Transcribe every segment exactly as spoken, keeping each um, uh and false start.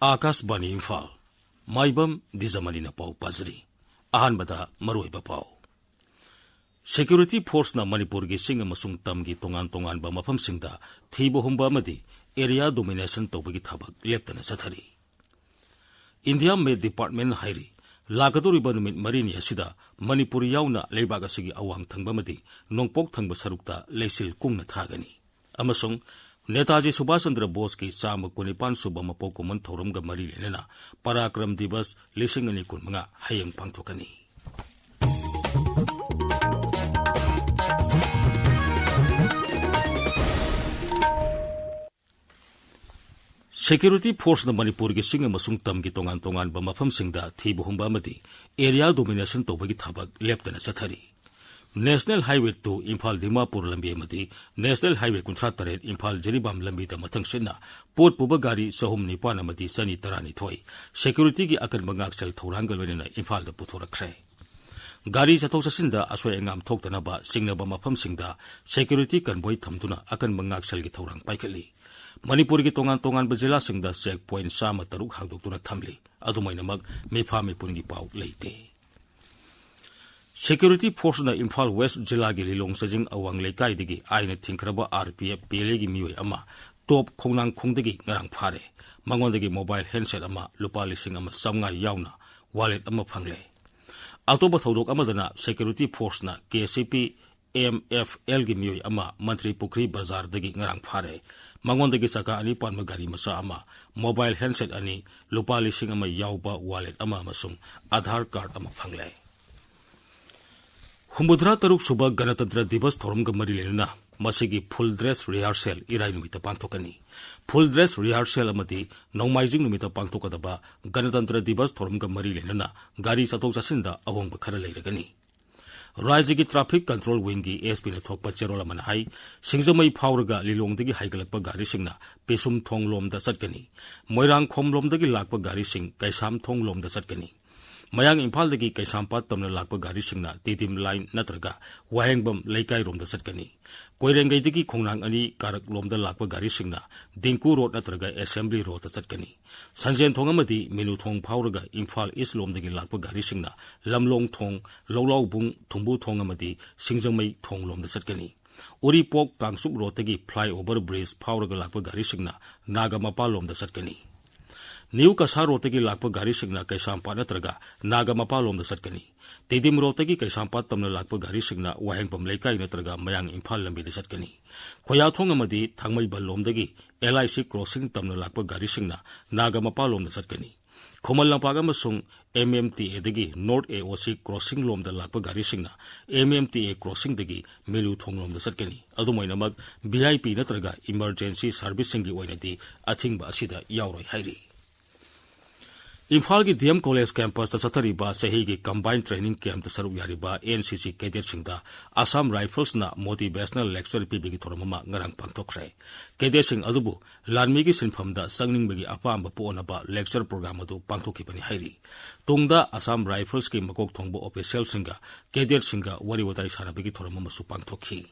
ꯑꯥꯀꯥꯁꯕꯥꯅꯤ ꯏꯝꯐꯥꯜ, ꯃꯥꯏꯕꯝ ꯗꯤꯖꯃꯅꯤꯅ ꯄꯥꯎ ꯄꯥꯖꯔꯤ꯫ ꯑꯍꯥꯟꯕꯗ ꯃꯔꯨꯑꯣꯏꯕ ꯄꯥꯎ꯫ ꯁꯦꯀ꯭ꯌꯨꯔꯤꯇꯤ ꯐꯣꯔꯁꯅ ꯃꯅꯤꯄꯨꯔꯒꯤ ꯆꯤꯡ ꯑꯃꯁꯨꯡ ꯇꯝꯒꯤ ꯇꯣꯉꯥꯟ ꯇꯣꯉꯥꯟꯕ ꯃꯐꯝꯁꯤꯡꯗ ꯊꯤꯕ ꯍꯨꯝꯕ ꯑꯃꯗꯤ ꯑꯦꯔꯤꯌꯥ ꯗꯣꯃꯤꯅꯦꯁꯟ ꯇꯧꯕꯒꯤ ꯊꯕꯛ ꯂꯦꯞꯇꯅ ꯆꯠꯊꯔꯤ꯫ ꯏꯟꯗꯤꯌꯥ ꯃꯦꯠ ꯗꯤꯄꯥꯔꯠꯃꯦꯟꯠꯅ ꯍꯥꯏꯔꯤ, ꯂꯥꯛꯀꯗꯧꯔꯤꯕ ꯅꯨꯃꯤꯠ ꯃꯔꯤꯅꯤ ꯑꯁꯤꯗ ꯃꯅꯤꯄꯨꯔ ꯌꯥꯎꯅ ꯂꯩꯕꯥꯛ ꯑꯁꯤꯒꯤ ꯑꯋꯥꯡ ꯊꯪꯕ ꯑꯃꯗꯤ ꯅꯣꯡꯄꯣꯛ ꯊꯪꯕ ꯁꯔꯨꯛꯇ ꯂꯩꯆꯤꯜ ꯀꯨꯡꯅ ꯊꯥꯒꯅꯤ꯫ ꯑꯃꯁꯨꯡ ꯅꯦꯇꯥꯖꯤ ꯁꯨꯚꯥꯁ ꯆꯟꯗ꯭ꯔ ꯕꯣꯁꯀꯤ ꯆꯥꯝꯃ ꯀꯨꯟꯅꯤꯄꯥꯟ ꯁꯨꯕ ꯃꯄꯣꯛ ꯀꯨꯝꯑꯣꯟ ꯊꯧꯔꯝꯒ ꯃꯔꯤ ꯂꯩꯅꯅ ꯄꯔꯥꯀ꯭ꯔꯝ ꯗꯤꯕꯁ ꯂꯤꯁꯤꯡ ꯑꯅꯤ ꯀꯨꯟꯃꯉꯥ ꯍꯌꯦꯡ ꯄꯥꯡꯊꯣꯛꯀꯅꯤ꯫ ꯁꯦꯀ꯭ꯌꯨꯔꯤꯇꯤ ꯐꯣꯔꯁꯅ ꯃꯅꯤꯄꯨꯔꯒꯤ ꯆꯤꯡ ꯑꯃꯁꯨꯡ ꯇꯝꯒꯤ ꯇꯣꯉꯥꯟ ꯇꯣꯉꯥꯟꯕ ꯃꯐꯝꯁꯤꯡꯗ ꯊꯤꯕ ꯍꯨꯝꯕ ꯑꯃꯗꯤ ꯑꯦꯔꯤꯌꯥ ꯗꯣꯃꯤꯅꯦꯁꯟ ꯇꯧꯕꯒꯤ ꯊꯕꯛ ꯂꯦꯞꯇꯅ ꯆꯠꯊꯔꯤ꯫ National highway two Imphal Dimapur ꯂꯝꯕꯤ ꯑꯃꯗꯤ ꯅꯦꯁꯅꯦꯜ ꯍꯥꯏꯋꯦ ꯀꯨꯟꯊ꯭ꯔꯥ ꯇꯔꯦꯠ ꯏꯝꯐꯥꯜ ꯖꯤꯔꯤꯕꯥꯝ ꯂꯝꯕꯤꯗ ꯃꯊꯪꯁꯤꯠꯅ ꯄꯣꯠ ꯄꯨꯕ ꯒꯥꯔꯤ ꯆꯍꯨꯝ ꯅꯤꯄꯥꯟ ꯑꯃꯗꯤ ꯆꯅꯤ ꯇꯔꯥꯅꯤꯊꯣꯏ ꯁꯦꯀ꯭ꯌꯨꯔꯤꯇꯤꯒꯤ ꯑꯀꯟꯕ ꯉꯥꯛꯁꯦꯜ ꯊꯧꯔꯥꯡꯒ ꯂꯣꯏꯅꯅ ꯏꯝꯐꯥꯜꯗ ꯄꯨꯊꯣꯔꯛꯈ꯭ꯔꯦ꯫ ꯒꯥꯔꯤ ꯆꯠꯊꯣꯛ ꯆꯠꯁꯤꯟꯗ ꯑꯁꯣꯏ ꯑꯉꯥꯝ ꯊꯣꯛꯇꯅꯕ ꯆꯤꯡꯅꯕ ꯃꯐꯝꯁꯤꯡꯗ ꯁꯦꯀ꯭ꯌꯨꯔꯤꯇꯤ ꯀꯟꯚꯣꯏ ꯊꯝꯗꯨꯅ ꯑꯀꯟꯕ ꯉꯥꯛꯁꯦꯜꯒꯤ ꯊꯧꯔꯥꯡ ꯄꯥꯏꯈꯠꯂꯤ꯫ ꯃꯅꯤꯄꯨꯔꯒꯤ ꯇꯣꯉꯥꯟ ꯇꯣꯉꯥꯟꯕ ꯖꯤꯂꯥꯁꯤꯡꯗ ꯆꯦꯛ ꯄꯣꯏꯟꯠ ꯆꯥꯝꯃ ꯇꯔꯨꯛ ꯍꯥꯡꯗꯣꯛꯇꯨꯅ ꯊꯝꯂꯤ꯫ ꯑꯗꯨꯃꯥꯏꯅꯃꯛ ꯃꯤꯐꯥ ꯃꯤꯄꯨꯟꯒꯤ ꯄꯥꯎ ꯂꯩꯇꯦ꯫ ꯁꯦꯀ꯭ꯌꯨꯔꯤꯇꯤ ꯐꯣꯔꯁꯅ ꯏꯝꯐꯥꯜ ꯋꯦꯁ꯭ꯠ ꯖꯤꯂꯥꯒꯤ ꯂꯤꯂꯣꯡ ꯆꯥꯖꯤꯡ ꯑꯋꯥꯡ ꯂꯩꯀꯥꯏꯗꯒꯤ ꯑꯥꯏꯟꯅ ꯊꯤꯡꯈ꯭ꯔꯕ ꯑꯥꯔ ꯄꯤ ꯑꯦꯐ ꯄꯤꯂꯦꯒꯤ ꯃꯤꯑꯣꯏ ꯑꯃ ꯇꯣꯞ ꯈꯣꯡꯅꯥꯡꯈꯣꯡꯗꯒꯤ ꯉꯔꯥꯡ ꯐꯥꯔꯦ꯫ ꯃꯉꯣꯟꯗꯒꯤ ꯃꯣꯕꯥꯏꯜ ꯍꯦꯟꯗꯁꯦꯠ ꯑꯃ, ꯂꯨꯄꯥ ꯂꯤꯁꯤꯡ ꯑꯃ ꯆꯥꯝꯃꯉꯥ ꯌꯥꯎꯅ ꯋꯥꯂꯦꯠ ꯑꯃ ꯐꯪꯂꯦ꯫ ꯑꯇꯣꯞꯄ ꯊꯧꯗꯣꯛ ꯑꯃꯗꯅ security ꯐꯣꯔꯁꯅ K C P M F ꯑꯦꯜꯒꯤ ꯃꯤꯑꯣꯏ ꯑꯃ ꯃꯟꯇ꯭ꯔꯤ ꯄꯨꯈ꯭ꯔꯤ ꯕꯖꯥꯔꯗꯒꯤ ꯉꯔꯥꯡ ꯐꯥꯔꯦ꯫ ꯃꯉꯣꯟꯗꯒꯤ ꯆꯀꯥ ꯑꯅꯤ ꯄꯥꯟꯕ ꯒꯥꯔꯤ ꯃꯆꯥ ꯑꯃ, ꯃꯣꯕꯥꯏꯜ ꯍꯦꯟꯗꯁꯦꯠ ꯑꯅꯤ, ꯂꯨꯄꯥ ꯂꯤꯁꯤꯡ ꯑꯃ ꯌꯥꯎꯕ ꯋꯥꯂꯦꯠ ꯑꯃ ꯑꯃꯁꯨꯡ ꯑꯥꯙꯥꯔ ꯀꯥꯔꯗ ꯑꯃ ꯐꯪꯂꯦ꯫ ꯍꯨꯝꯐꯨꯇꯔꯥ ꯇꯔꯨꯛ ꯁꯨꯕ ꯒꯅꯇꯟꯇ꯭ꯔ ꯗꯤꯕꯁ ꯊꯧꯔꯝꯒ ꯃꯔꯤ ꯂꯩꯅꯅ ꯃꯁꯤꯒꯤ ꯐꯨꯜ ꯗ꯭ꯔꯦꯁ ꯔꯤꯍꯥꯔꯁꯦꯜ ꯏꯔꯥꯏ ꯅꯨꯃꯤꯠꯇ ꯄꯥꯡꯊꯣꯛꯀꯅꯤ꯫ ꯐꯨꯜ ꯗ꯭ꯔꯦꯁ ꯔꯤꯍꯥꯔꯁꯦꯜ ꯑꯃꯗꯤ ꯅꯣꯡꯃꯥꯏꯖꯤꯡ ꯅꯨꯃꯤꯠꯇ ꯄꯥꯡꯊꯣꯛꯀꯗꯕ ꯒꯅꯇꯟꯇ꯭ꯔ ꯗꯤꯕꯁ ꯊꯧꯔꯝꯒ ꯃꯔꯤ ꯂꯩꯅꯅ ꯒꯥꯔꯤ ꯆꯠꯊꯣꯛ ꯆꯠꯁꯤꯟꯗ ꯑꯍꯣꯡꯕ ꯈꯔ ꯂꯩꯔꯒꯅꯤ꯫ ꯔꯥꯖ꯭ꯌꯒꯤ ꯇ꯭ꯔꯥꯐꯤꯛ ꯀꯟꯇ꯭ꯔꯣꯜ ꯋꯤꯡꯒꯤ ꯑꯦꯁ ꯄꯤꯅ ꯊꯣꯛꯄ ꯆꯦꯔꯣꯜ ꯑꯃꯅ ꯍꯥꯏ, ꯁꯤꯡꯖꯃꯩ ꯐꯥꯎꯔꯒ ꯂꯤꯂꯣꯡꯗꯒꯤ ꯍꯥꯏꯒꯠꯂꯛꯄ ꯒꯥꯔꯤꯁꯤꯡꯅ ꯄꯤꯁꯨꯝ ꯊꯣꯡ ꯂꯣꯝꯗ ꯆꯠꯀꯅꯤ꯫ ꯃꯣꯏꯔꯥꯡꯈꯣꯝ ꯂꯣꯝꯗꯒꯤ ꯂꯥꯛꯄ ꯒꯥꯔꯤꯁꯤꯡ ꯀꯩꯁꯥꯝ ꯊꯣꯡ ꯂꯣꯝꯗ ꯆꯠꯀꯅꯤ꯫ ꯃꯌꯥꯡ ꯏꯝꯐꯥꯜꯗꯒꯤ ꯀꯩꯁꯥꯝꯄꯥꯠ ꯇꯝꯅ ꯂꯥꯛꯄ ꯒꯥꯔꯤꯁꯤꯡꯅ ꯇꯤꯗꯤꯝ ꯂꯥꯏꯟ ꯅꯠꯇ꯭ꯔꯒ ꯋꯥꯍꯦꯡꯕꯝ ꯂꯩꯀꯥꯏꯔꯣꯝꯗ ꯆꯠꯀꯅꯤ꯫ ꯀꯣꯏꯔꯦꯡꯒꯩꯗꯒꯤ ꯈꯣꯡꯅꯥꯡ ꯑꯅꯤ ꯀꯥꯔꯛꯂꯣꯝꯗ ꯂꯥꯛꯄ ꯒꯥꯔꯤꯁꯤꯡꯅ ꯗꯤꯡꯀꯨ ꯔꯣꯗ ꯅꯠꯇ꯭ꯔꯒ ꯑꯦꯁꯦꯝꯕ꯭ꯂꯤ ꯔꯣꯗꯇ ꯆꯠꯀꯅꯤ꯫ ꯁꯟꯖꯦꯟ ꯊꯣꯡ ꯑꯃꯗꯤ ꯃꯤꯅꯨ ꯊꯣꯡ ꯐꯥꯎꯔꯒ ꯏꯝꯐꯥꯜ ꯏꯁ ꯂꯣꯝꯗꯒꯤ ꯂꯥꯛꯄ ꯒꯥꯔꯤꯁꯤꯡꯅ ꯂꯝꯂꯣꯡ ꯊꯣꯡ, ꯂꯧꯂꯥꯎꯕꯨꯡ, ꯊꯨꯝꯕꯨ ꯊꯣꯡ ꯑꯃꯗꯤ ꯁꯤꯡꯖꯃꯩ ꯊꯣꯡ ꯂꯣꯝꯗ ꯆꯠꯀꯅꯤ꯫ ꯎꯔꯤꯄꯣꯛ ꯀꯥꯡꯆꯨꯞ ꯔꯣꯗꯇꯒꯤ ꯐ꯭ꯂꯥꯏꯑꯣꯚꯔ ꯕ꯭ꯔꯤꯖ ꯐꯥꯎꯔꯒ ꯂꯥꯛꯄ ꯒꯥꯔꯤꯁꯤꯡꯅ ꯅꯥꯒꯥꯃꯄꯥꯜ ꯂꯣꯝꯗ ꯆꯠꯀꯅꯤ꯫ ꯅ꯭ꯌꯨ ꯀꯁꯥ ꯔꯣꯗꯇꯒꯤ ꯂꯥꯛꯄ ꯒꯥꯔꯤꯁꯤꯡꯅ ꯀꯩꯁꯥꯝꯄꯥꯠ ꯅꯠꯇ꯭ꯔꯒ ꯅꯥꯒꯥꯃꯄꯥꯜ ꯂꯣꯝꯗ ꯆꯠꯀꯅꯤ꯫ ꯇꯤꯗꯤꯝ ꯔꯣꯗꯇꯒꯤ ꯀꯩꯁꯥꯝꯄꯥꯠ ꯇꯝꯅ ꯂꯥꯛꯄ ꯒꯥꯔꯤꯁꯤꯡꯅ ꯋꯥꯍꯦꯡꯕꯝ ꯂꯩꯀꯥꯏ ꯅꯠꯇ꯭ꯔꯒ ꯃꯌꯥꯡ ꯏꯝꯐꯥꯜ ꯂꯝꯕꯤꯗ ꯆꯠꯀꯅꯤ꯫ ꯈꯣꯌꯥꯊꯣꯡ ꯑꯃꯗꯤ ꯊꯥꯡꯃꯩꯕꯟ ꯂꯣꯝꯗꯒꯤ ꯑꯦꯜ ꯑꯥꯏ ꯁꯤ ꯀ꯭ꯔꯣꯁꯤꯡ ꯇꯝꯅ ꯂꯥꯛꯄ ꯒꯥꯔꯤꯁꯤꯡꯅ ꯅꯥꯒꯥꯃꯄꯥꯜ ꯂꯣꯝꯗ ꯆꯠꯀꯅꯤ꯫ ꯈꯨꯃꯟ ꯂꯝꯄꯥꯛ ꯑꯃꯁꯨꯡ ꯑꯦꯝ ꯑꯦꯝ ꯇꯤ ꯑꯦꯗꯒꯤ ꯅꯣꯔꯠ ꯑꯦ ꯑꯣ ꯁꯤ ꯀ꯭ꯔꯣꯁꯤꯡ ꯂꯣꯝꯗ ꯂꯥꯛꯄ ꯒꯥꯔꯤꯁꯤꯡꯅ ꯑꯦꯝ ꯑꯦꯝ ꯇꯤ ꯑꯦ ꯀ꯭ꯔꯣꯁꯤꯡꯗꯒꯤ ꯃꯤꯔꯨ ꯊꯣꯡ ꯂꯣꯝꯗ ꯆꯠꯀꯅꯤ꯫ ꯑꯗꯨꯝ ꯑꯣꯏꯅꯃꯛ, ꯚꯤ ꯑꯥꯏ ꯄꯤ ꯅꯠꯇ꯭ꯔꯒ ꯏꯃꯔꯖꯦꯟꯁꯤ ꯁꯥꯔꯚꯤꯁꯁꯤꯡꯒꯤ ꯑꯣꯏꯅꯗꯤ ꯑꯊꯤꯡꯕ ꯑꯁꯤꯗ ꯌꯥꯎꯔꯣꯏ ꯍꯥꯏꯔꯤ꯫ ꯏꯝꯐꯥꯜꯒꯤ ꯗꯤ ꯑꯦꯝ ꯀꯣꯂꯦꯖ ꯀꯦꯝꯄꯁꯇ ꯆꯠꯊꯔꯤꯕ ꯆꯍꯤꯒꯤ ꯀꯝꯕꯥꯏꯟ ꯇ꯭ꯔꯦꯅꯤꯡ ꯀꯦꯝꯞꯇ ꯁꯔꯨꯛ ꯌꯥꯔꯤꯕ ꯑꯦꯟ ꯁꯤ ꯁꯤ ꯀꯦꯗꯦꯠꯁꯤꯡꯗ ꯑꯁꯥꯝ ꯔꯥꯏꯐꯜꯁꯅ ꯃꯣꯇꯤꯚꯦꯁꯅꯦꯜ ꯂꯦꯛꯆꯔ ꯄꯤꯕꯒꯤ ꯊꯧꯔꯝ ꯑꯃ ꯉꯔꯥꯡ ꯄꯥꯡꯊꯣꯛꯈ꯭ꯔꯦ꯫ ꯀꯦꯗꯦꯠꯁꯤꯡ ꯑꯗꯨꯕꯨ ꯂꯥꯟꯃꯤꯒꯤ ꯁꯤꯟꯐꯝꯗ ꯆꯪꯅꯤꯡꯕꯒꯤ ꯑꯄꯥꯝꯕ ꯄꯣꯛꯅꯕ ꯂꯦꯛꯆꯔ ꯄ꯭ꯔꯣꯒ꯭ꯔꯥꯝ ꯑꯗꯨ ꯄꯥꯡꯊꯣꯛꯈꯤꯕꯅꯤ ꯍꯥꯏꯔꯤ꯫ ꯇꯨꯡꯗ ꯑꯁꯥꯝ ꯔꯥꯏꯐꯜꯁꯀꯤ ꯃꯀꯣꯛ ꯊꯣꯡꯕ ꯑꯣꯐꯤꯁꯤꯌꯦꯜꯁꯤꯡꯒ ꯀꯦꯗꯦꯠꯁꯤꯡꯒ ꯋꯥꯔꯤ ꯋꯥꯇꯥꯏ ꯁꯥꯟꯅꯕꯒꯤ ꯊꯧꯔꯝ ꯑꯃꯁꯨ ꯄꯥꯡꯊꯣꯛꯈꯤ꯫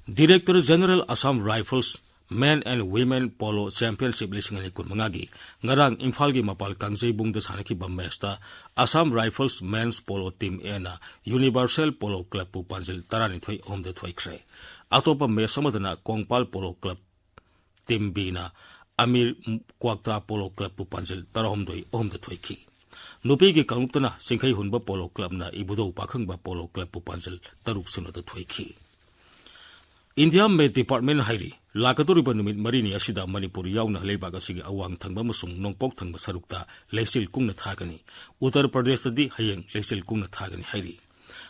Director general Assam rifles men and women polo championship ꯂꯤꯁꯤꯡ ꯑꯅꯤ ꯀꯨꯟꯃꯉꯥꯒꯤ ꯉꯔꯥꯡ ꯏꯝꯐꯥꯜꯒꯤ ꯃꯄꯥꯜ ꯀꯥꯡꯖꯩꯕꯨꯡꯗ ꯁꯥꯟꯅꯈꯤꯕ ꯃꯦꯆꯇ Assam rifles men's polo team ꯑꯦꯅ ꯌꯨꯅꯤꯚꯔꯁꯦꯜ ꯄꯣꯂꯣ ꯀ꯭ꯂꯕꯄꯨ ꯄꯥꯟꯖꯤꯜ ꯇꯔꯥꯅꯤꯊꯣꯏ ꯑꯍꯨꯝꯗ ꯊꯣꯏꯈ꯭ꯔꯦ꯫ ꯑꯇꯣꯞꯄ ꯃꯦꯆ ꯑꯃꯗꯅ ꯀꯣꯡꯄꯥꯜ ꯄꯣꯂꯣ ꯀ꯭ꯂꯕ ꯇꯤꯝ ꯕꯤꯅ ꯑꯃꯤꯔ ꯀ꯭ꯋꯥꯛꯇꯥ ꯄꯣꯂꯣ ꯀ꯭ꯂꯕꯄꯨ ꯄꯥꯟꯖꯤꯜ ꯇꯔꯥꯍꯨꯝꯗꯣꯏ ꯑꯍꯨꯝꯗ ꯊꯣꯏꯈꯤ꯫ ꯅꯨꯄꯤꯒꯤ ꯀꯥꯡꯂꯨꯞꯇꯅ ꯆꯤꯡꯈꯩ ꯍꯨꯟꯕ ꯄꯣꯂꯣ ꯀ꯭ꯂꯕꯅ ꯏꯕꯨꯙꯧ ꯄꯥꯈꯪꯕ ꯄꯣꯂꯣ ꯀ꯭ꯂꯕꯄꯨ ꯄꯥꯟꯖꯤꯜ ꯇꯔꯨꯛ ꯁꯤꯅꯣꯗ ꯊꯣꯏꯈꯤ꯫ ꯏꯟꯗꯤꯌꯥ ꯃꯦꯠ ꯗꯤꯄꯥꯔꯠꯃꯦꯟ ꯍꯥꯏꯔꯤ, ꯂꯥꯛꯀꯗꯧꯔꯤꯕ ꯅꯨꯃꯤꯠ ꯃꯔꯤꯅꯤ ꯑꯁꯤꯗ ꯃꯅꯤꯄꯨꯔ ꯌꯥꯎꯅ ꯂꯩꯕꯥꯛ ꯑꯁꯤꯒꯤ ꯑꯋꯥꯡ ꯊꯪꯕ ꯑꯃꯁꯨꯡ ꯅꯣꯡꯄꯣꯛ ꯊꯪꯕ ꯁꯔꯨꯛꯇ ꯂꯩꯆꯤꯜ ꯀꯨꯡꯅ ꯊꯥꯒꯅꯤ꯫ ꯎꯠꯇꯔ ꯄ꯭ꯔꯗꯦꯁꯇꯗꯤ ꯍꯌꯦꯡ ꯂꯩꯆꯤꯜ ꯀꯨꯡꯅ ꯊꯥꯒꯅꯤ ꯍꯥꯏꯔꯤ꯫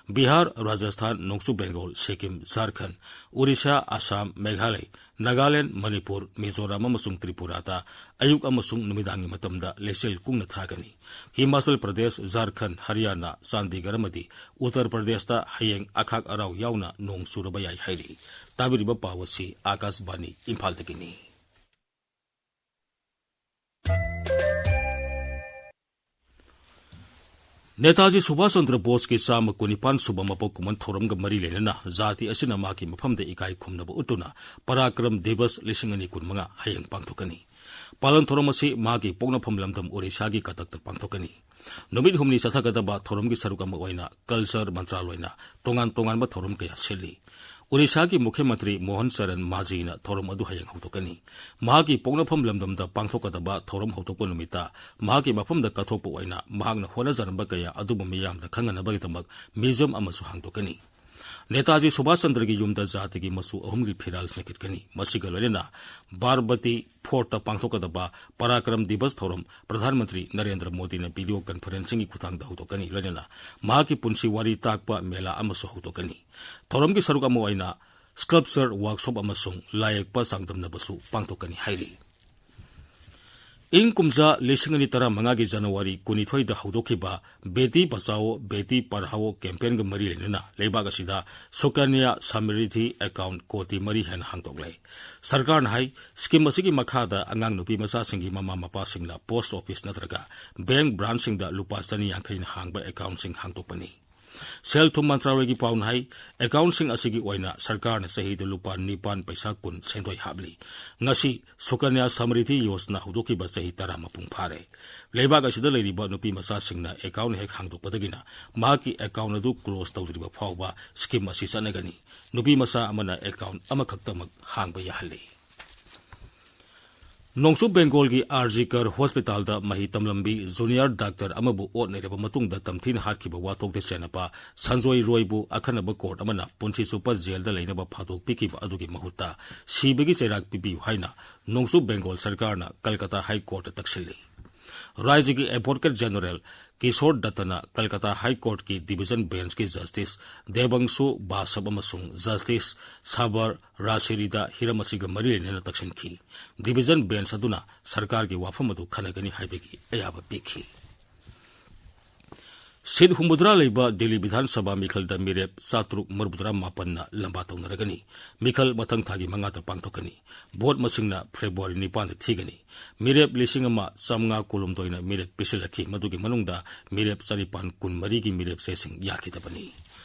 ꯕꯤꯍꯥꯔ, ꯔꯥꯖꯁꯊꯥꯟ, ꯅꯣꯡꯆꯨꯞ ꯕꯦꯡꯒꯣꯜ, ꯁꯤꯛꯀꯤꯝ, ꯖꯥꯔꯈꯟ, ꯑꯣꯔꯤꯁꯥ, ꯑꯁꯥꯝ, ꯃꯦꯘꯥꯂꯌ, ꯅꯥꯒꯥꯂꯦꯟ, ꯃꯅꯤꯄꯨꯔ, ꯃꯤꯖꯣꯔꯥꯝ ꯑꯃꯁꯨꯡ ꯇ꯭ꯔꯤꯄꯨꯔꯥꯗ ꯑꯌꯨꯛ ꯑꯃꯁꯨꯡ ꯅꯨꯃꯤꯗꯥꯡꯒꯤ ꯃꯇꯝꯗ ꯂꯩꯆꯤꯜ ꯀꯨꯡꯅ ꯊꯥꯒꯅꯤ꯫ ꯍꯤꯃꯥꯆꯜ ꯄ꯭ꯔꯗꯦꯁ, ꯖꯥꯔꯈꯟ, ꯍꯔꯤꯌꯥꯅꯥ, ꯆꯥꯟꯗꯤꯒꯔ ꯑꯃꯗꯤ ꯎꯠꯇꯔ ꯄ꯭ꯔꯗꯦꯁꯇ ꯍꯌꯦꯡ ꯑꯈꯥꯛ ꯑꯔꯥꯎ ꯌꯥꯎꯅ ꯅꯣꯡ ꯆꯨꯔꯕ ꯌꯥꯏ ꯍꯥꯏꯔꯤ꯫ ꯇꯥꯕꯤꯔꯤꯕ ꯄꯥꯎ ꯑꯁꯤ ꯑꯥꯀꯥꯁꯕꯥꯅꯤ ꯏꯝꯐꯥꯜꯗꯒꯤꯅꯤ꯫ ꯅꯦꯇꯥꯖꯤ ꯁꯨꯚꯥꯁ ꯆꯟꯗ꯭ꯔ ꯕꯣꯁꯀꯤ ꯆꯥꯝꯃ ꯀꯨꯟꯅꯤꯄꯥꯟ ꯁꯨꯕ ꯃꯄꯣꯛ ꯀꯨꯝꯑꯣꯟ ꯊꯧꯔꯝꯒ ꯃꯔꯤ ꯂꯩꯅꯅ ꯖꯥꯇꯤ ꯑꯁꯤꯅ ꯃꯍꯥꯛꯀꯤ ꯃꯐꯝꯗ ꯏꯀꯥꯏ ꯈꯨꯝꯅꯕ ꯎꯠꯇꯨꯅ ꯄꯔꯥꯀ꯭ꯔꯝ ꯗꯤꯕꯁ ꯂꯤꯁꯤꯡ ꯑꯅꯤ ꯀꯨꯟꯃꯉꯥ ꯍꯌꯦꯡ ꯄꯥꯡꯊꯣꯛꯀꯅꯤ꯫ ꯄꯥꯂꯟ ꯊꯧꯔꯝ ꯑꯁꯤ ꯃꯍꯥꯛꯀꯤ ꯄꯣꯛꯅꯐꯝ ꯂꯝꯗꯝ ꯑꯣꯔꯤꯁꯥꯒꯤ ꯀꯇꯛꯇ ꯄꯥꯡꯊꯣꯛꯀꯅꯤ꯫ ꯅꯨꯃꯤꯠ ꯍꯨꯝꯅꯤ ꯆꯠꯊꯒꯗꯕ ꯊꯧꯔꯝꯒꯤ ꯁꯔꯨꯛ ꯑꯃ ꯑꯣꯏꯅ ꯀꯜꯆꯔ ꯃꯟꯇ꯭ꯔꯥꯂꯣꯏꯅ ꯇꯣꯉꯥꯟ ꯇꯣꯉꯥꯟꯕ ꯊꯧꯔꯝ ꯀꯌꯥ ꯁꯤꯜꯂꯤ꯫ ꯑꯣꯔꯤꯁꯥꯒꯤ ꯃꯨꯈ꯭ꯌ ꯃꯟꯇ꯭ꯔꯤ ꯃꯣꯍꯟ ꯆꯔꯟ ꯃꯥꯖꯤꯅ ꯊꯧꯔꯝ ꯑꯗꯨ ꯍꯌꯦꯡ ꯍꯧꯗꯣꯛꯀꯅꯤ꯫ ꯃꯍꯥꯛꯀꯤ ꯄꯣꯛꯅꯐꯝ ꯂꯝꯗꯝꯗ ꯄꯥꯡꯊꯣꯛꯀꯗꯕ ꯊꯧꯔꯝ ꯍꯧꯗꯣꯛꯄ ꯅꯨꯃꯤꯠꯇ ꯃꯍꯥꯛꯀꯤ ꯃꯐꯝꯗ ꯀꯠꯊꯣꯛꯄ ꯑꯣꯏꯅ ꯃꯍꯥꯛꯅ ꯍꯣꯠꯅꯖꯔꯝꯕ ꯀꯌꯥ ꯑꯗꯨꯕꯨ ꯃꯤꯌꯥꯝꯗ ꯈꯪꯍꯟꯅꯕꯒꯤꯗꯃꯛ ꯃ꯭ꯌꯨꯖꯤꯌꯝ ꯑꯃꯁꯨ ꯍꯥꯡꯗꯣꯛꯀꯅꯤ꯫ ꯅꯦꯇꯥꯖꯤ ꯁꯨꯚꯥꯁ ꯆꯟꯗ꯭ꯔꯒꯤ ꯌꯨꯝꯗ ꯖꯥꯇꯤꯒꯤ ꯃꯆꯨ ꯑꯍꯨꯝꯒꯤ ꯐꯤꯔꯥꯜ ꯆꯤꯡꯈꯠꯀꯅꯤ꯫ ꯃꯁꯤꯒ ꯂꯣꯏꯅꯅ ꯕꯥꯔꯕꯇꯤ ꯐꯣꯔꯠꯇ ꯄꯥꯡꯊꯣꯛꯀꯗꯕ ꯄꯔꯥꯀ꯭ꯔꯝ ꯗꯤꯕꯁ ꯊꯧꯔꯝ ꯄ꯭ꯔꯙꯥꯟ ꯃꯟꯇ꯭ꯔꯤ ꯅꯔꯦꯟꯗ꯭ꯔ ꯃꯣꯗꯤꯅ ꯚꯤꯗꯤꯑꯣ ꯀꯟꯐꯔꯦꯟꯁꯤꯡꯒꯤ ꯈꯨꯠꯊꯥꯡꯗ ꯍꯧꯗꯣꯛꯀꯅꯤ꯫ ꯂꯣꯏꯅꯅ ꯃꯍꯥꯛꯀꯤ ꯄꯨꯟꯁꯤ ꯋꯥꯔꯤ ꯇꯥꯛꯄ ꯃꯦꯂꯥ ꯑꯃꯁꯨ ꯍꯧꯗꯣꯛꯀꯅꯤ꯫ ꯊꯧꯔꯝꯒꯤ ꯁꯔꯨꯛ ꯑꯃ ꯑꯣꯏꯅ ꯁ꯭ꯀꯜꯞꯆꯔ ꯋꯥꯔꯛꯁꯣꯞ ꯑꯃꯁꯨꯡ ꯂꯥꯏꯌꯦꯛꯄ ꯆꯥꯡꯗꯝꯅꯕꯁꯨ ꯄꯥꯡꯊꯣꯛꯀꯅꯤ ꯍꯥꯏꯔꯤ꯫ ꯏꯪ ꯀꯨꯝꯖꯥ ꯂꯤꯁꯤꯡ ꯑꯅꯤ ꯇꯔꯥꯃꯉꯥꯒꯤ ꯖꯅꯋꯥꯔꯤ ꯀꯨꯟꯅꯤꯊꯣꯏꯗ ꯍꯧꯗꯣꯛꯈꯤꯕ ꯕꯦꯇꯤ ꯕꯆꯥꯑꯣ ꯕꯦꯇꯤ ꯄꯔꯍꯥꯑꯣ ꯀꯦꯝꯄꯦꯟꯒ ꯃꯔꯤ ꯂꯩꯅꯅ ꯂꯩꯕꯥꯛ ꯑꯁꯤꯗ ꯁꯨꯀꯟꯌꯥ ꯁꯃꯔꯤꯙꯤ ꯑꯦꯀꯥꯎꯟ ꯀꯣꯇꯤ ꯃꯔꯤ ꯍꯦꯟꯅ ꯍꯥꯡꯗꯣꯛꯂꯦ꯫ ꯁꯔꯀꯥꯔꯅ ꯍꯥꯏ, ꯁ꯭ꯀꯤꯝ ꯑꯁꯤꯒꯤ ꯃꯈꯥꯗ ꯑꯉꯥꯡ ꯅꯨꯄꯤ ꯃꯆꯥꯁꯤꯡꯒꯤ ꯃꯃꯥ ꯃꯄꯥꯁꯤꯡꯅ ꯄꯣꯁꯠ ꯑꯣꯐꯤꯁ ꯅꯠꯇ꯭ꯔꯒ ꯕꯦꯡꯛ ꯕ꯭ꯔꯥꯟꯆꯁꯤꯡꯗ ꯂꯨꯄꯥ ꯆꯅꯤ ꯌꯥꯡꯈꯩꯅ ꯍꯥꯡꯕ ꯑꯦꯀꯥꯎꯟꯁꯤꯡ ꯍꯥꯡꯗꯣꯛꯄꯅꯤ꯫ ꯁꯦꯜ ꯊꯨꯝ ꯃꯟꯇ꯭ꯔꯥꯂꯣꯏꯒꯤ ꯄꯥꯎꯅ ꯍꯥꯏ, ꯑꯦꯀꯥꯎꯟꯁꯤꯡ ꯑꯁꯤꯒꯤ ꯑꯣꯏꯅ ꯁꯔꯀꯥꯔꯅ ꯆꯍꯤꯗ ꯂꯨꯄꯥ ꯅꯤꯄꯥꯟ ꯄꯩꯁꯥ ꯀꯨꯟ ꯁꯦꯟꯗꯣꯏ ꯍꯥꯞꯂꯤ꯫ ꯉꯁꯤ ꯁꯨꯀꯟꯌꯥ ꯁꯃꯔꯤꯙꯤ ꯌꯣꯖꯅꯥ ꯍꯧꯗꯣꯛꯈꯤꯕ ꯆꯍꯤ ꯇꯔꯥ ꯃꯄꯨꯡ ꯐꯥꯔꯦ꯫ ꯂꯩꯕꯥꯛ ꯑꯁꯤꯗ ꯂꯩꯔꯤꯕ ꯅꯨꯄꯤ ꯃꯆꯥꯁꯤꯡꯅ ꯑꯦꯀꯥꯎꯟ ꯍꯦꯛ ꯍꯥꯡꯗꯣꯛꯄꯗꯒꯤꯅ ꯃꯍꯥꯛꯀꯤ ꯑꯦꯀꯥꯎꯟ ꯑꯗꯨ ꯀ꯭ꯂꯣꯖ ꯇꯧꯗ꯭ꯔꯤꯕ ꯐꯥꯎꯕ ꯁ꯭ꯀꯤꯝ ꯑꯁꯤ ꯆꯠꯅꯒꯅꯤ꯫ ꯅꯨꯄꯤ ꯃꯆꯥ ꯑꯃꯅ ꯑꯦꯀꯥꯎꯟ ꯑꯃꯈꯛꯇꯃꯛ ꯍꯥꯡꯕ ꯌꯥꯍꯜꯂꯤ꯫ ꯅꯣꯡꯆꯨꯞ ꯕꯦꯡꯒꯣꯜꯒꯤ ꯑꯥꯔ ꯖꯤ ꯀꯔ ꯍꯣꯁꯄꯤꯇꯥꯜꯗ ꯃꯍꯩ ꯇꯝꯂꯝꯕꯤ ꯖꯨꯅꯤꯌꯔ ꯗꯥꯛꯇꯔ ꯑꯃꯕꯨ ꯑꯣꯠ ꯅꯩꯔꯕ ꯃꯇꯨꯡꯗ ꯇꯝꯊꯤꯅ ꯍꯥꯠꯈꯤꯕ ꯋꯥꯊꯣꯛꯇ ꯆꯦꯟꯅꯕ ꯁꯟꯖꯣꯏ ꯔꯣꯏꯕꯨ ꯑꯈꯟꯅꯕ ꯀꯣꯔꯠ ꯑꯃꯅ ꯄꯨꯟꯁꯤ ꯆꯨꯞꯄ ꯖꯦꯜꯗ ꯂꯩꯅꯕ ꯐꯥꯗꯣꯛ ꯄꯤꯈꯤꯕ ꯑꯗꯨꯒꯤ ꯃꯍꯨꯠꯇ ꯁꯤꯕꯒꯤ ꯆꯩꯔꯥꯛ ꯄꯤꯕꯤꯌꯨ ꯍꯥꯏꯅ ꯅꯣꯡꯆꯨꯞ ꯕꯦꯡꯒꯣꯜ ꯁꯔꯀꯥꯔꯅ ꯀꯜꯀꯇꯥ ꯍꯥꯏ ꯀꯣꯔꯠꯇ ꯇꯛꯁꯤꯜꯂꯤ꯫ ꯔꯥꯖ꯭ꯌꯒꯤ ꯑꯦꯗꯚꯣꯀꯦꯠ ꯖꯦꯅꯔꯦꯜ ꯀꯤꯁꯣꯔ ꯗꯠꯇꯅ ꯀꯜꯀꯇꯥ ꯍꯥꯏ ꯀꯣꯔꯠꯀꯤ ꯗꯤꯚꯤꯖꯟ ꯕꯦꯟꯆꯀꯤ ꯖꯁꯇꯤꯁ ꯗꯦꯕꯪꯁꯨ ꯕꯥꯁꯞ ꯑꯃꯁꯨꯡ ꯖꯁꯇꯤꯁ ꯁꯕꯔ ꯔꯥꯁꯤꯔꯤꯗ ꯍꯤꯔꯝ ꯑꯁꯤꯒ ꯃꯔꯤ ꯂꯩꯅꯅ ꯇꯛꯁꯤꯟꯈꯤ꯫ ꯗꯤꯚꯤꯖꯟ ꯕꯦꯟꯆ ꯑꯗꯨꯅ ꯁꯔꯀꯥꯔꯒꯤ ꯋꯥꯐꯝ ꯑꯗꯨ ꯈꯟꯅꯒꯅꯤ ꯍꯥꯏꯕꯒꯤ ꯑꯌꯥꯕ ꯄꯤꯈꯤ꯫ ꯁꯤꯠ ꯍꯨꯝꯐꯨꯇꯔꯥ ꯂꯩꯕ ꯗꯤꯜꯂꯤ ꯕꯤꯙꯥꯟ ꯁꯚꯥ ꯃꯤꯈꯜꯗ ꯃꯤꯔꯦꯞ ꯆꯥꯇ꯭ꯔꯨꯛ ꯃꯔꯤꯐꯨꯇꯔꯥ ꯃꯥꯄꯟꯅ ꯂꯝꯕꯥ ꯇꯧꯅꯔꯒꯅꯤ꯫ ꯃꯤꯈꯜ ꯃꯊꯪ ꯊꯥꯒꯤ ꯃꯉꯥꯗ ꯄꯥꯡꯊꯣꯛꯀꯅꯤ꯫ ꯚꯣꯠ ꯃꯁꯤꯡꯅ ꯐꯦꯕ꯭ꯔꯨꯋꯥꯔꯤ ꯅꯤꯄꯥꯟꯗ ꯊꯤꯒꯅꯤ꯫ ꯃꯤꯔꯦꯞ ꯂꯤꯁꯤꯡ ꯑꯃ ꯆꯥꯃꯉꯥ ꯀꯨꯟꯍꯨꯝꯗꯣꯏꯅ ꯃꯤꯔꯦꯞ ꯄꯤꯁꯤꯜꯂꯛꯈꯤ꯫ ꯃꯗꯨꯒꯤ ꯃꯅꯨꯡꯗ ꯃꯤꯔꯦꯞ ꯆꯅꯤꯄꯥꯟ ꯀꯨꯟꯃꯔꯤꯒꯤ ꯃꯤꯔꯦꯞ ꯆꯦꯁꯤꯡ ꯌꯥꯈꯤꯗꯕꯅꯤ꯫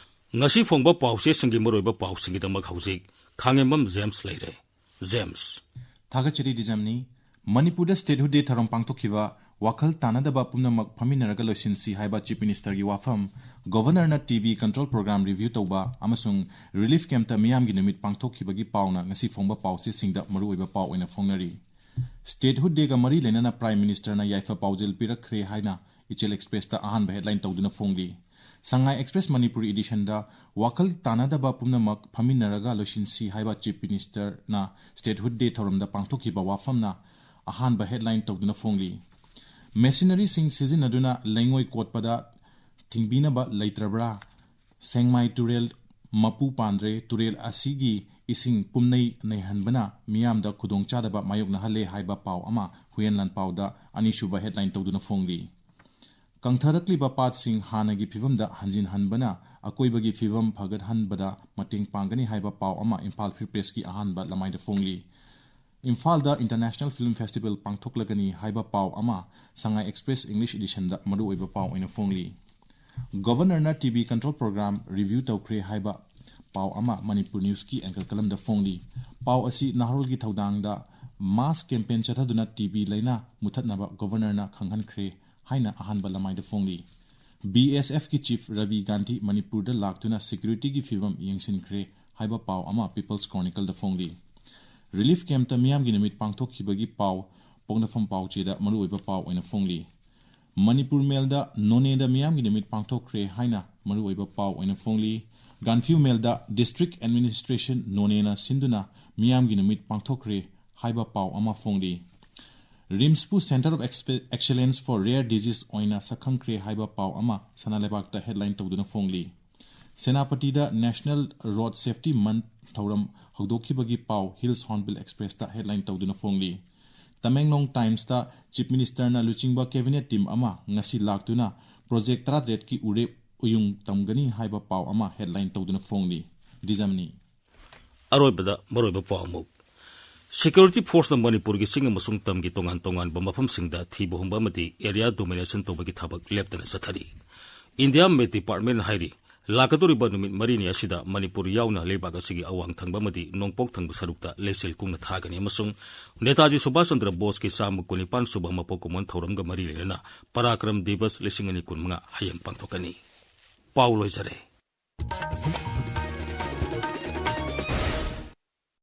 ꯉꯁꯤ ꯐꯣꯡꯕ ꯄꯥꯎꯆꯦꯁꯤꯡꯒꯤ ꯃꯔꯨꯑꯣꯏꯕ ꯄꯥꯎꯁꯤꯡꯒꯤꯗꯃꯛ ꯍꯧꯖꯤꯛ ꯈꯥꯉꯦꯝꯕꯝ ꯖꯦꯝꯁ ꯂꯩꯔꯦ꯫ ꯖꯦꯝꯁ꯫ ꯊꯥꯒꯠꯆꯔꯤ ꯗꯤꯖꯝꯅꯤ꯫ ꯃꯅꯤꯄꯨꯔꯗ Statehood Day ꯊꯧꯔꯝ ꯄꯥꯡꯊꯣꯛꯈꯤꯕ, "ꯋꯥꯈꯜ ꯇꯥꯅꯗꯕ ꯄꯨꯝꯅꯃꯛ ꯐꯝꯃꯤꯟꯅꯔꯒ ꯂꯣꯏꯁꯤꯟꯁꯤ" ꯍꯥꯏꯕ Chief Ministerꯒꯤ ꯋꯥꯐꯝ, Governorꯅ T B control program review ꯇꯧꯕ ꯑꯃꯁꯨꯡ relief campꯇ ꯃꯤꯌꯥꯝꯒꯤ ꯅꯨꯃꯤꯠ ꯄꯥꯡꯊꯣꯛꯈꯤꯕꯒꯤ ꯄꯥꯎꯅ ꯉꯁꯤ ꯐꯣꯡꯕ ꯄꯥꯎꯆꯦꯁꯤꯡꯗ ꯃꯔꯨꯑꯣꯏꯕ ꯄꯥꯎ ꯑꯣꯏꯅ ꯐꯣꯡꯅꯔꯤ꯫ Statehood Dayꯒ ꯃꯔꯤ ꯂꯩꯅꯅ Prime Ministerꯅ ꯌꯥꯏꯐ ꯄꯥꯎꯖꯦꯜ ꯄꯤꯔꯛꯈ꯭ꯔꯦ ꯍꯥꯏꯅ ꯏꯆꯦꯜ Expressꯇ ꯑꯍꯥꯟꯕ headline ꯇꯧꯗꯨꯅ ꯐꯣꯡꯂꯤ꯫ ꯁꯉꯥꯏ Express ꯃꯅꯤꯄꯨꯔꯤ editionꯗ "ꯋꯥꯈꯜ ꯇꯥꯅꯗꯕ ꯄꯨꯝꯅꯃꯛ ꯐꯝꯃꯤꯟꯅꯔꯒ ꯂꯣꯏꯁꯤꯟꯁꯤ" ꯍꯥꯏꯕ Chief Ministerꯅ Statehood Day ꯊꯧꯔꯝꯗ ꯄꯥꯡꯊꯣꯛꯈꯤꯕ ꯋꯥꯐꯝꯅ ꯑꯍꯥꯟꯕ headline ꯇꯧꯗꯨꯅ ꯐꯣꯡꯂꯤ꯫ Machineryꯁꯤꯡ ꯁꯤꯖꯤꯟꯅꯗꯨꯅ ꯂꯩꯉꯣꯏ ꯀꯣꯠꯄꯗ ꯊꯤꯡꯕꯤꯅꯕ ꯂꯩꯇ꯭ꯔꯕ꯭ꯔꯥ? ꯁꯦꯡꯃꯥꯏ ꯇꯨꯔꯦꯜ ꯃꯄꯨ ꯄꯥꯟꯗ꯭ꯔꯦ, ꯇꯨꯔꯦꯜ ꯑꯁꯤꯒꯤ ꯏꯁꯤꯡ ꯄꯨꯝꯅꯩ ꯅꯩꯍꯟꯕꯅ ꯃꯤꯌꯥꯝꯗ ꯈꯨꯗꯣꯡꯆꯥꯗꯕ ꯃꯥꯌꯣꯛꯅꯍꯜꯂꯦ ꯍꯥꯏꯕ ꯄꯥꯎ ꯑꯃ ꯍꯨꯏꯌꯦꯟ ꯂꯥꯟꯄꯥꯎꯗ ꯑꯅꯤꯁꯨꯕ headline ꯇꯧꯗꯨꯅ ꯐꯣꯡꯂꯤ꯫ ꯀꯪꯊꯔꯛꯂꯤꯕ ꯄꯥꯠꯁꯤꯡ ꯍꯥꯟꯅꯒꯤ ꯐꯤꯕꯝꯗ ꯍꯟꯖꯤꯟꯍꯟꯕꯅ ꯑꯀꯣꯏꯕꯒꯤ ꯐꯤꯕꯝ ꯐꯒꯠꯍꯟꯕꯗ ꯃꯇꯦꯡ ꯄꯥꯡꯒꯅꯤ ꯍꯥꯏꯕ ꯄꯥꯎ ꯑꯃ ꯏꯝꯐꯥꯜ Free Pressꯀꯤ ꯑꯍꯥꯟꯕ ꯂꯃꯥꯏꯗ ꯐꯣꯡꯂꯤ꯫ ꯏꯝꯐꯥꯜꯗ International Film Festival ꯄꯥꯡꯊꯣꯛꯂꯒꯅꯤ ꯍꯥꯏꯕ ꯄꯥꯎ ꯑꯃ ꯁꯉꯥꯏ Express English editionꯗ ꯃꯔꯨꯑꯣꯏꯕ ꯄꯥꯎ ꯑꯣꯏꯅ ꯐꯣꯡꯂꯤ꯫ Governorꯅ T B control program review ꯇꯧꯈ꯭ꯔꯦ ꯍꯥꯏꯕ ꯄꯥꯎ ꯑꯃ Manipur Newsꯀꯤ anchor columnꯗ ꯐꯣꯡꯂꯤ꯫ ꯄꯥꯎ ꯑꯁꯤ ꯅꯍꯥꯔꯣꯜꯒꯤ ꯊꯧꯗꯥꯡꯗ mass campaign ꯆꯠꯊꯗꯨꯅ T B ꯂꯥꯏꯅꯥ ꯃꯨꯊꯠꯅꯕ Governorꯅ ꯈꯪꯍꯟꯈ꯭ꯔꯦ ꯍꯥꯏꯅ ꯑꯍꯥꯟꯕ ꯂꯃꯥꯏꯗ ꯐꯣꯡꯂꯤ꯫ BSFꯀꯤ Chief ꯔꯕꯤ ꯒꯥꯟꯙꯤ ꯃꯅꯤꯄꯨꯔꯗ ꯂꯥꯛꯇꯨꯅ securityꯒꯤ ꯐꯤꯕꯝ ꯌꯦꯡꯁꯤꯟꯈ꯭ꯔꯦ ꯍꯥꯏꯕ ꯄꯥꯎ ꯑꯃ People's Chronicleꯗ ꯐꯣꯡꯂꯤ꯫ Relief campꯇ ꯃꯤꯌꯥꯝꯒꯤ ꯅꯨꯃꯤꯠ ꯄꯥꯡꯊꯣꯛꯈꯤꯕꯒꯤ ꯄꯥꯎ ꯄꯣꯛꯅꯐꯝ ꯄꯥꯎꯆꯦꯗ ꯃꯔꯨꯑꯣꯏꯕ ꯄꯥꯎ ꯑꯣꯏꯅ ꯐꯣꯡꯂꯤ꯫ ꯃꯅꯤꯄꯨꯔ Mailꯗ Noneꯗ ꯃꯤꯌꯥꯝꯒꯤ ꯅꯨꯃꯤꯠ ꯄꯥꯡꯊꯣꯛꯈ꯭ꯔꯦ ꯍꯥꯏꯅ ꯃꯔꯨꯑꯣꯏꯕ ꯄꯥꯎ ꯑꯣꯏꯅ ꯐꯣꯡꯂꯤ꯫ Gaanphiu Mailꯗ District Administration Nonena ꯁꯤꯟꯗꯨꯅ ꯃꯤꯌꯥꯝꯒꯤ ꯅꯨꯃꯤꯠ ꯄꯥꯡꯊꯣꯛꯈ꯭ꯔꯦ ꯍꯥꯏꯕ ꯄꯥꯎ ꯑꯃ ꯐꯣꯡꯂꯤ꯫ RIMSꯄꯨ Centre of Expe-, Excellence for Rare Disease ꯑꯣꯏꯅ ꯁꯛꯈꯪꯈ꯭ꯔꯦ ꯍꯥꯏꯕ ꯄꯥꯎ ꯑꯃ ꯁꯅꯥ ꯂꯩꯕꯥꯛꯇ headline ꯇꯧꯗꯨꯅ ꯐꯣꯡꯂꯤ꯫ ꯁꯦꯅꯥꯄꯇꯤꯗ National Road Safety Month ꯊꯧꯔꯝ ꯍꯧꯗꯣꯛꯈꯤꯕꯒꯤ ꯄꯥꯎ Hills Hornbill Expressꯇ headline ꯇꯧꯗꯨꯅ ꯐꯣꯡꯂꯤ꯫ Tamenglong Timesꯇ Chief Ministerꯅ ꯂꯨꯆꯤꯡꯕ cabinet team ꯑꯃ ꯉꯁꯤ ꯂꯥꯛꯇꯨꯅ ꯄ꯭ꯔꯣꯖꯦꯛ ꯇꯔꯥꯇꯔꯦꯠꯀꯤ ꯎꯔꯦꯞ ꯎꯌꯨꯡ ꯇꯝꯒꯅꯤ ꯍꯥꯏꯕ ꯄꯥꯎ ꯑꯃ headline ꯇꯧꯗꯨꯅ ꯐꯣꯡꯂꯤ꯫ ꯗꯤꯖꯃꯅꯤ꯫ ꯑꯔꯣꯏꯕꯗ ꯃꯔꯨꯑꯣꯏꯕ ꯄꯥꯎ ꯑꯃꯨꯛ꯫ Security Forceꯅ ꯃꯅꯤꯄꯨꯔꯒꯤ ꯆꯤꯡ ꯑꯃꯁꯨꯡ ꯇꯝꯒꯤ ꯇꯣꯉꯥꯟ ꯇꯣꯉꯥꯟꯕ ꯃꯐꯝꯁꯤꯡꯗ ꯊꯤꯕ ꯍꯨꯝꯕ ꯑꯃꯗꯤ area domination ꯇꯧꯕꯒꯤ ꯊꯕꯛ ꯂꯦꯞꯇꯅ ꯆꯠꯊꯔꯤ꯫ India Met Departmentꯅ ꯍꯥꯏꯔꯤ, ꯂꯥꯛꯀꯗꯧꯔꯤꯕ ꯅꯨꯃꯤꯠ ꯃꯔꯤꯅꯤ ꯑꯁꯤꯗ ꯃꯅꯤꯄꯨꯔ ꯌꯥꯎꯅ ꯂꯩꯕꯥꯛ ꯑꯁꯤꯒꯤ ꯑꯋꯥꯡ ꯊꯪꯕ ꯑꯃꯗꯤ ꯅꯣꯡꯄꯣꯛ ꯊꯪꯕ ꯁꯔꯨꯛꯇ ꯂꯩꯆꯤꯜ ꯀꯨꯡꯅ ꯊꯥꯒꯅꯤ ꯑꯃꯁꯨꯡ ꯅꯦꯇꯥꯖꯤ ꯁꯨꯚꯥꯁ ꯆꯟꯗ꯭ꯔ ꯕꯣꯁꯀꯤ ꯆꯥꯝꯃ ꯀꯨꯟꯅꯤꯄꯥꯟ ꯁꯨꯕ ꯃꯄꯣꯛ ꯀꯨꯝꯑꯣꯟ ꯊꯧꯔꯝꯒ ꯃꯔꯤ ꯂꯩꯅꯅ ꯄꯔꯥꯀ꯭ꯔꯝ ꯗꯤꯕꯁ ꯂꯤꯁꯤꯡ ꯑꯅꯤ ꯀꯨꯟꯃꯉꯥ ꯍꯌꯦꯡ ꯄꯥꯡꯊꯣꯛꯀꯅꯤ꯫ ꯄꯥꯎ ꯂꯣꯏꯖꯔꯦ꯫